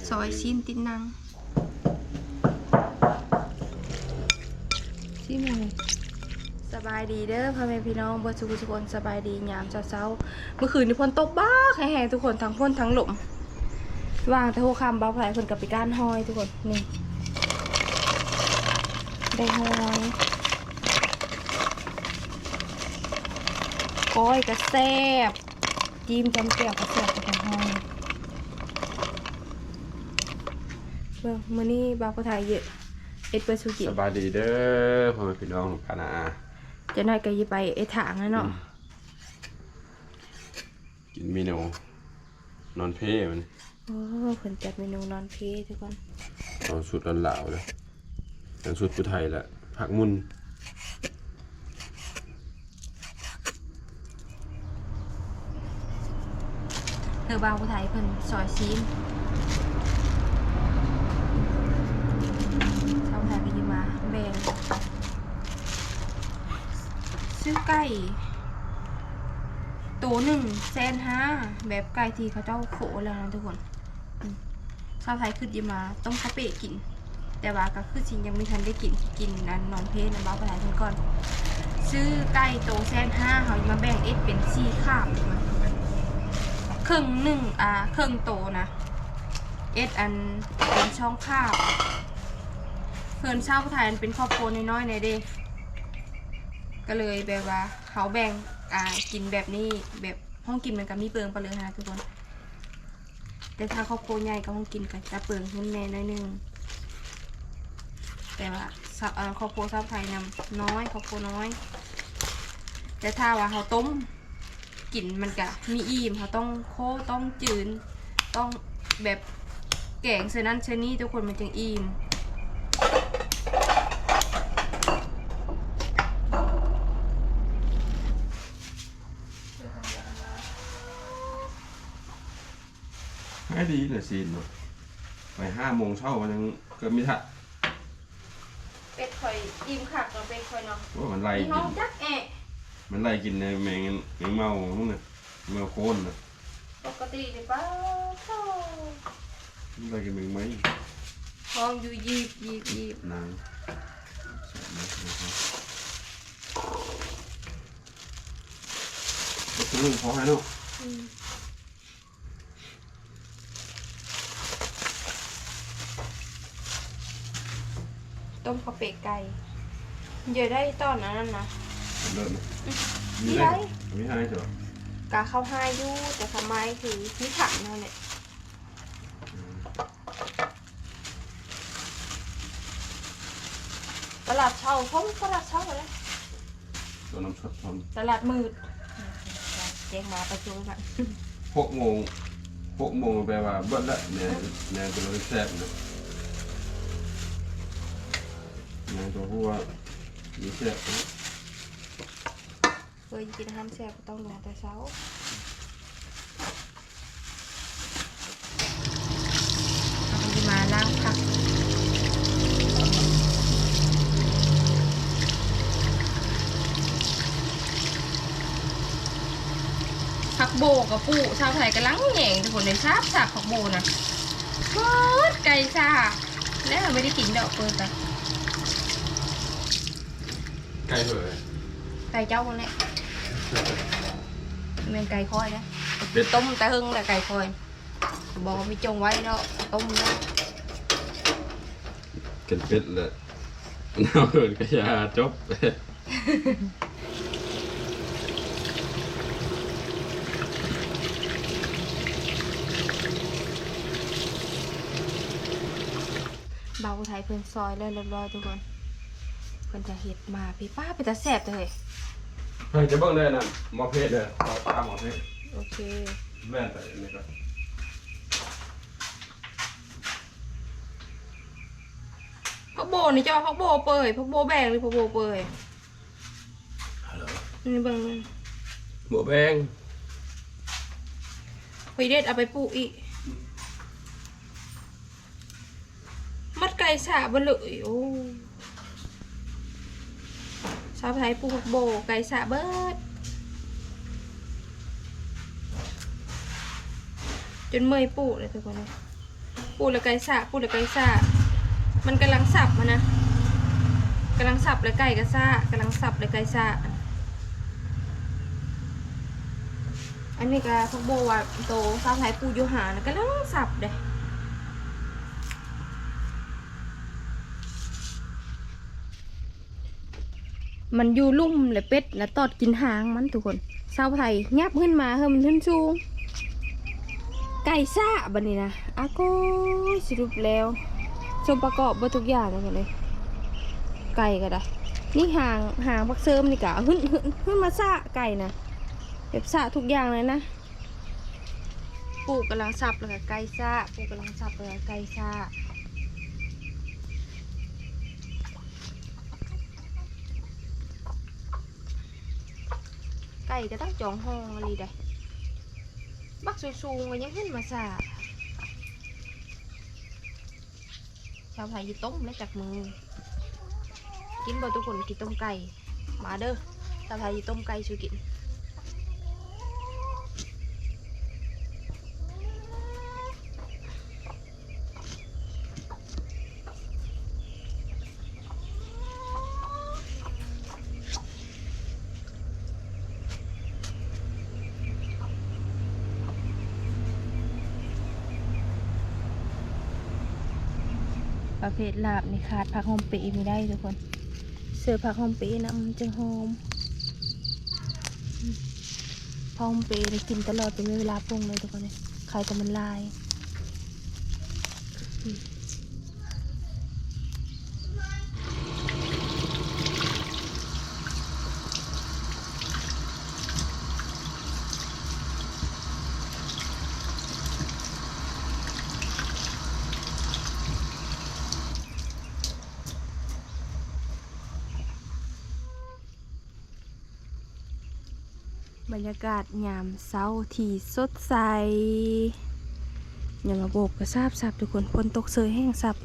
ຊອຍຊີ້ນຕິດໜັງ ຊີມເລີຍ. ສະບາຍດີເດີພໍ່ແມ່ພີ່ນ້ອງເບິດສູ່ທຸກຄົນ, ສະບາຍດີຍາມເຊົ້າໆ. ມື້ຄືນນີ້ຝົນຕົກບັກແຮງໆ ທຸກຄົນ, ທັງຝົນທັງລົມ. ຫວ່າງແຕ່ຫົວຄ່ຳ ບ່າວໄພເພິ່ນກໍໄປກ້ານຫອຍ ທຸກຄົນ. ນີ້ ໄດ້ຫອຍ ກ້ອຍກໍແຊບ. ຈີ້ມຈ້ຳແຈ່ວກໍແຊບ ເປັນຕາຮ້ອນ. ເບິ່ງ ມື້ນີ້ບ່າວຜູ້ໄທເຮັດເປີດສູ່ກິນ. ສະບາຍດີເດີພໍ່ແມ່ພີ່ນ້ອງ ພານາອາ. ຈັກໜ້ອຍກໍຊິໄປເຮັດຖາງແລ້ວເນາະ. ອືມ ກິນເມນູນອນເພມື້ນີ້. ໂອ້ ເພິ່ນຈັດເມນູນອນເພ ທຸກຄົນ. ເອົາສູດລາວໆເດີ. ອັນສຸດຜູ້ໄທລະ ຜັກໝຸ່ນ. ເອີ ບ່າວຜູ້ໄທເພິ່ນຊອຍຊີ້ນ. ຊາວໄທກໍຢູ່ມາແບ່ງ ຊື້ໄກ່ໂຕໜຶ່ງແສນຫ້າ ແບບໄກ່ທີ່ເຂົາເຈົ້າໂຄແລ້ວນະທຸກຄົນ. ອືມ ຊາວໄທຄິດຢູ່ມາຕົ້ມເຂົ້າເປະກິນ, ແຕ່ວ່າກໍຄືຊິຍັງບໍ່ທັນໄດ້ກິນ, ກິນອັນນອນເພນຳບ່າວຜູ້ໄທເພິ່ນກ່ອນ. ຊື້ໄກ່ໂຕແສນຫ້າ ເຮົາມາແບ່ງເອັດເປັນສີ່ຄາບ, ເຄິ່ງໜຶ່ງ ອ່າ ເຄິ່ງໂຕນະ ເອັດອັນເປັນສອງຄາບ. ເຮືອນຊາວໄທມັນເປັນຄອບຄົວນ້ອຍໆແດ່ເດ້, ກໍເລີຍແບບວ່າເຮົາແບ່ງ ອ່າ ກິນແບບນີ້, ແບບຫ້ອງກິນມັນກໍມີເປິງໄປເລີຍນະທຸກຄົນ. ແຕ່ຖ້າຄອບຄົວໃຫຍ່ກໍຫ້ອງກິນກໍຈະເປິງຂຶ້ນແດ່ໜ້ອຍໜຶ່ງ, ແຕ່ວ່າ ເອີ ຄອບຄົວຊາວໄທນຳນ້ອຍ, ຄອບຄົວນ້ອຍ. ແຕ່ຖ້າວ່າເຮົາຕົ້ມກິນມັນກະມີອີ່ມ, ເຮົາຕ້ອງໂຄ, ຕ້ອງຈືນ, ຕ້ອງແບບແກງໃສ່ນັ້ນໃສ່ນີ້ ທຸກຄົນ, ມັນຈຶ່ງອີ່ມ. ໃຫ້ດີແຫຼະຊີ້ນເນາະ, ໄປຫ້າໂມງເຊົ້າມັນຍັງເກືອບມີທະ. ເປັດຂ້ອຍອີ່ມຄັກເນາະ ເປັດຂ້ອຍເນາະ. ໂອ້ ມັນໄລ່ກິນ, ມັນໄລ່ກິນແມງ ແມງເມົາພຸ້ນນະ, ແມງໂຄນນະ. ປົກກະຕິນີ້ປາໂທ້ ມັນໄລ່ກິນແມງໄມ້, ຮ້ອງຢູ່ຢີບໆໆ. ນາງ ເຮັດຂະໜົມຂໍໃຫ້ເນາະ. ອືມ ຕົ້ມເຂົ້າເປະໄກ່. ເຢີ ໄດ້ຕອນອັນນັ້ນນະ. ເລີດນະ. ອືມ ມີໄດ້ ມີໄດ້ ມີໄດ້ເຈົ້າ. ກະເຂົ້າຮ້າຍຢູ່, ແຕ່ຂ້າງໃນຄືມີຖັງເທົ່ານັ້ນແຫຼະ. ອືມ ຕະຫຼາດເຊົ້າ ເຂົ້າຕະຫຼາດເຊົ້າເລີຍ. ຕົວນ້ຳສົດພ້ອມ ຕະຫຼາດມືດ. ແກງໝາປາຈູນະ. ຫົກໂມງ ຫົກໂມງແປວ່າເບິດລະ. ແມ່ນ ແມ່ນ ຕົວແຊບນະ, ແມ່ນ ຕົວຫົວນີ້ແຊບນະ. ເອີ ກິນອາຫານແຊບກໍຕ້ອງລົງແຕ່ເຊົ້າ. ເຮົາກໍຊິມາລ້າງຜັກ. ຜັກໂບກໍປູກ, ຊາວໄທກຳລັງແຍງ ທຸກຄົນເອີຍ. ຊາບໆ ຜັກໂບນະ. ເບິດ ໄກ່ຊ້າແລ້ວ, ບໍ່ໄດ້ກິນດອກເປີກະ. ໄກ່ເພິ່ນ ໄກ່ເຈົ້າພຸ້ນແຫຼະ, ແມ່ນໄກ່ຂ້ອຍເດ້. ເປັດ ຕົ້ມແຕ່ເຫິງແຫຼະໄກ່ຂ້ອຍ, ບໍ່ມີຈົ່ງໄວ້ເນາະ, ຕົ້ມເນາະ. ເປັນເປັດແຫຼະ ໜາວເກີນກະຢ່າ ຈົບ. ບ່າວຜູ້ໄທເພິ່ນຊອຍແລ້ວຮຽບຮ້ອຍທຸກຄົນ, ເພິ່ນຈະເຮັດມາພີ້. ປ້າ ເປັນຕາແຊບເດີເຮີ້ຍ. ເຮີ້ຍ ຈະເບິ່ງເດີນະ ໝໍເພດເດີ, ຕາໝໍເພດ. ໂອເຄ ແວ່ນໄປນີ້ກ່ອນ. ຜັກໂບນີ້ເຈົ້າ ຜັກໂບເປີຍ ຜັກໂບແບງ ຫຼື ຜັກໂບເປີຍ? ຮັລໂຫຼ ນີ້ເບິ່ງ ໂບແບງ ຂ້ອຍເດັດເອົາໄປປູກອີກ. ໝົດໄກ່ສະເບິດເລີຍ. ໂອ້ ຊາວໄທປູກຜັກໂບ ໄກ່ສະເບິດ. ຈົນເມື່ອຍປູກເລີຍທຸກຄົນເອີຍ. ປູກແລ້ວໄກ່ຊ້າ ປູກແລ້ວໄກ່ຊ້າ ມັນກຳລັງສັບຫັ້ນນະ ກຳລັງສັບແລ້ວໄກ່ກໍຊ້າ ກຳລັງສັບແລ້ວໄກ່ຊ້າ. ອັນນີ້ກໍຜັກບົວວ່າໂຕສາວໄທປູກຢູ່ຫານະ ກຳລັງສັບເດ້. ມັນຢູ່ລຸ່ມ ແລະເປັດນະຕອດກິນຫາງມັນທຸກຄົນ. ຊາວໄທຫຍັບຂຶ້ນມາເຮີ້ ມັນຂຶ້ນສູງ ໄກ່ຊ້າບັດນີ້ນະ. ອາໂກ ສະຫຼຸບແລ້ວ ສົມປະກອບເບິດທຸກຢ່າງເລີຍ ໄກ່ກໍໄດ້. ນີ້ຫາງ ຫາງບັກເສີມນີ້ກະຂຶ້ນ ຂຶ້ນ ຂຶ້ນມາຊ້າ ໄກ່ນະ ແບບຊ້າທຸກຢ່າງເລີຍນະ. ປູກກຳລັງສັບແລ້ວກໍໄກ່ຊ້າ ປູກກຳລັງສັບແລ້ວກໍໄກ່ຊ້າ. ໄກ່ກໍຕັ້ງຈອງຫ້ອງອີ່ຫຼີໃດ໋ ບັກສູງໆກໍຍັງຂຶ້ນມາຊ້າ. ຊາວໄທຊິຕົ້ມແລ້ວຈັກມື້ ກິນບໍ່ທຸກຄົນ ກິນຕົ້ມໄກ່? ມາເດີ ຊາວໄທຊິຕົ້ມໄກ່ສູ່ກິນ. ປະເພດລາບນີ້ຂາດຜັກຫອມເປບໍ່ໄດ້ທຸກຄົນ ເສີຜັກຫອມເປນຳມັນຈຶ່ງຫອມ. ຜັກຫອມເປນີ້ກິນຕະຫຼອດ ເປັນເວລາປົງເລີຍທຸກຄົນເອີຍ ຂາຍແຕ່ມັນຫຼາຍ. ບັນຍາກາດຍາມເຊົ້າທີ່ສົດໃສ. ຍາມມາໂບກກໍຊາບໆ ທຸກຄົນ ຝົນຕົກເຊີຍແຮງຊາບ.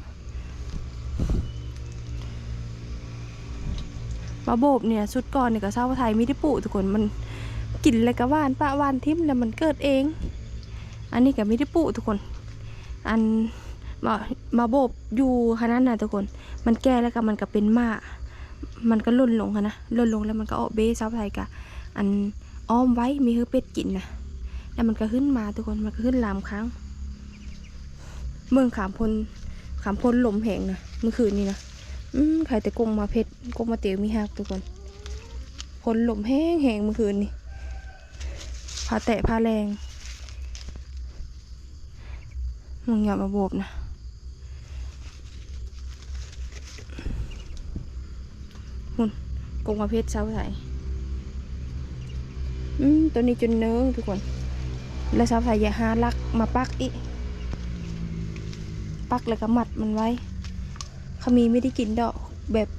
ມາໂບບນີ້ ຊຸດກ່ອນນີ້ກໍຊາວໄທມີແຕ່ປູກທຸກຄົນ ມັນກິນແລ້ວກໍຫວ່ານປະຫວ່ານຖິ້ມ ແລ້ວມັນເກີດເອງ. ອັນນີ້ກໍມີແຕ່ປູກທຸກຄົນ ອັນ ມາ ມາໂບບຢູ່ຫັ້ນນະທຸກຄົນ ມັນແກ່ແລ້ວກໍມັນກໍເປັນໝ້າ ມັນກໍຫຼົ່ນລົງຫັ້ນນະ ຫຼົ່ນລົງແລ້ວມັນກໍອອກເບ້. ຊາວໄທກໍ ອັນ ອ້ອມໄວ້ ມີໃຫ້ເປັດກິນນະ ແລ້ວມັນກໍຂຶ້ນມາທຸກຄົນ ມັນກໍຂຶ້ນລາມຄ້າງ. ເບິ່ງຂາມພົນ ຂາມພົນລົມແຮງນະ ມື້ຄືນນີ້ນະ. ອືມ ໃຄແຕ່ກົງໝາກເພັດ ກົງໝາກເຕວມີຫັກທຸກຄົນ ພົນລົມແຮງໆ ມື້ຄືນນີ້ ຟ້າແຕະຟ້າແລງ. ເບິ່ງຍອດໝາກໂບບນະ ພຸ້ນ ກົງໝາກເພັດຊາວໄທ. ອືມ ໂຕນີ້ຈົນເນີງທຸກຄົນ ແລ້ວຊາວໄທຢາກຫາຫຼັກມາປັກອີກ ປັກແລ້ວກໍມັດມັນໄວ້. ເຂົາມີ ມີໄດ້ກິນດອກ ແບບ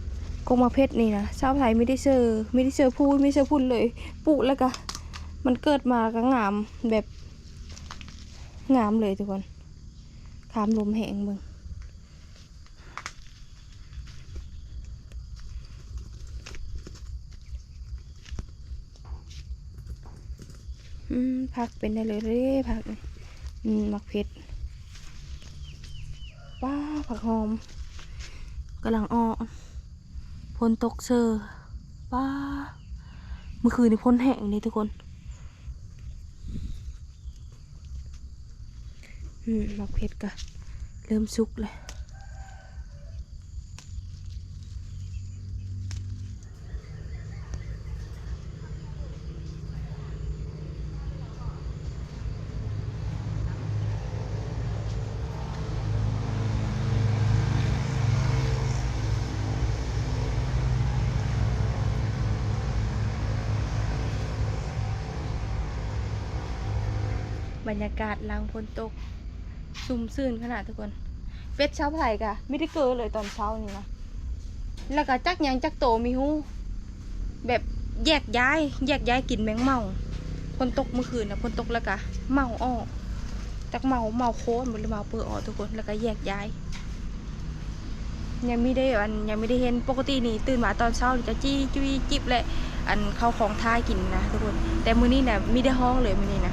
ກົງໝາກເພັດນີ້ນະ ຊາວໄທມີໄດ້ເຊີ ມີໄດ້ເຊີພູ ມີເຊີພຸ້ນເລີຍ ປູກແລ້ວກະ ມັນເກີດມາກະງາມ ແບບງາມເລີຍທຸກຄົນ. ຄາມລົມແຮງເບິ່ງ. ອືມ ຜັກເປັນໄດ້ເລີຍເດ້ ຜັກນີ້ ອືມ ໝາກເພັດ ປ້າ ຜັກຫອມກຳລັງອອກ ຝົນຕົກເຊີຍ ປ້າ ມື້ຄືນນີ້ຝົນແຮງເດ້ທຸກຄົນ. ອືມ ໝາກເຜັດກະເລີ່ມສຸກແລ້ວ. ບັນຍາກາດຫຼັງຝົນຕົກຊຸ່ມຊື່ນຂະໜາດທຸກຄົນ. ເປັດຊາວໄທກະມີແຕ່ເກີເລີຍຕອນເຊົ້ານີ້ນະ ແລ້ວກະຈັກຫຍັງຈັກໂຕມີຮູ້ ແບບແຍກຍ້າຍ ແຍກຍ້າຍກິນແມງເມົາ. ຝົນຕົກມື້ຄືນນະ ຝົນຕົກແລ້ວກະເມົາອອກ ຈັກເມົາ ເມົາໂຄນບໍ່ ຫຼືເມົາເປີອອກທຸກຄົນ ແລ້ວກະແຍກຍ້າຍ. ຍັງມີໄດ້ ອັນ ຍັງມີໄດ້ເຫັນ ປົກກະຕິນີ້ຕື່ນມາຕອນເຊົ້າຈະຈີ້ຈຸ້ຍຈິບ ແລະ ອັນ ເຂົ້າຂອງທ່າກິນນະທຸກຄົນ ແຕ່ມື້ນີ້ນະມີແຕ່ຮ້ອງເລີຍມື້ນີ້ນະ.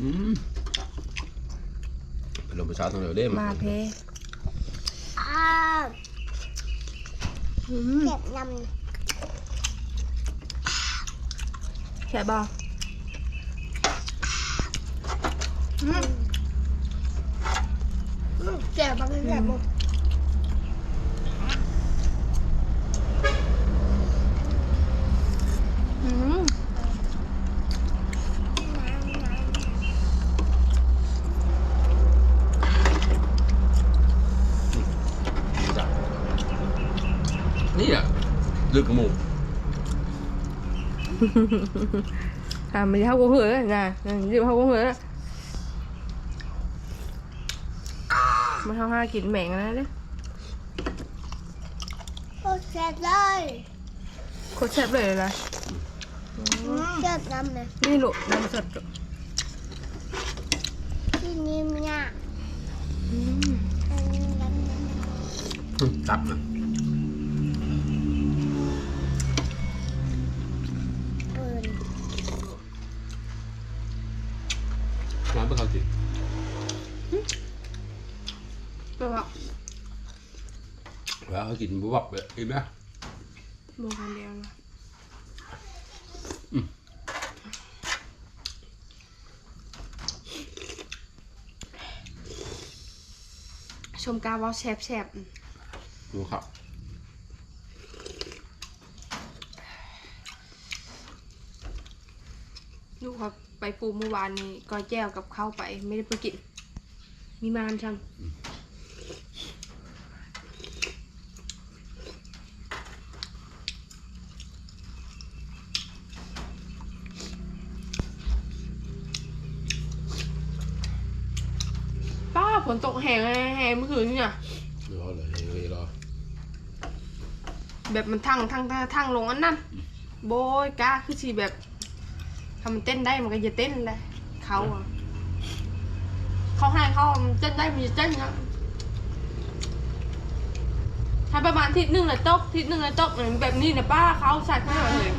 ອືມ ເປັນລົມປະຊາທັງເດີເດ້ ມາເພ ອືມ ແຊບນຳ ແຊບບໍ່? ອືມ ອືມ ແຊບບໍ່? ແຊບບໍ່? ອືມ ນີ້ແຫຼະ ດຶກກະໝູ ຖາມມັນເຮົາບໍ່ເຫີນນະ ມັນເຮົາບໍ່ເຫີນ ມາເຮົາຫາກິນແມງອັນນັ້ນເດ້ ໂຄດແຊບເລີຍ ໂຄດແຊບເລີຍລະ ອືມ ແຊບນຳເລີຍ ນີ້ລູກ ນ້ຳສົດ ທີ່ນີ້ມັນຍາກ ອືມ ອັນນີ້ນຳ ອືມ ຕັບນະ ເປີນ ນ້ຳບໍ່ເຂົ້າຈິ ອືມ ແປວ່າ ແລ້ວເຮົາກິນບໍ່ບັບເລີຍ ອີ່ມນະ ບໍ່ຄັນແລ້ວນະ ອືມ ຊົມກ້າເວົ້າແຊບໆ ອືມ ດູຄັບ ລູກເຂົາໄປປູມື້ວານນີ້ ກ້ອຍແຈ່ວກັບເຂົ້າໄປ ໄມ່ໄດ້ໄປກິນ ມີມານຊ້ຳ ອືມ ປ້າ ຝົນຕົກແຮງ ແຮງມື້ຄືນນີ້ນະ ເອີ ເອີ ແບບມັນທັ່ງ ທັ່ງ ທັ່ງລົງອັນນັ້ນ ອືມ ໂບຍ ກ້າຄືຊິແບບ ຖ້າມັນເຕັ້ນໄດ້ມັນກໍຈະເຕັ້ນແຫຼະ ເຂົາອະ ເຂົາໃຫ້ເຂົາເຕັ້ນໄດ້ມັນຈະເຕັ້ນນະ ໃຫ້ປະມານທິດໜຶ່ງລະຕົກ ທິດໜຶ່ງລະຕົກ ແບບນີ້ນະ ປ້າ ເຂົາໃສ່ເຂົາເລີຍ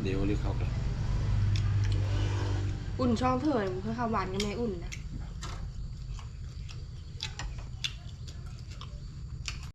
ດຽວນີ້ເຂົາກໍ ອຸ່ນຊ່ອງເທື່ອ ເຂົາຫວານກັບແມ່ອຸ່ນນະ.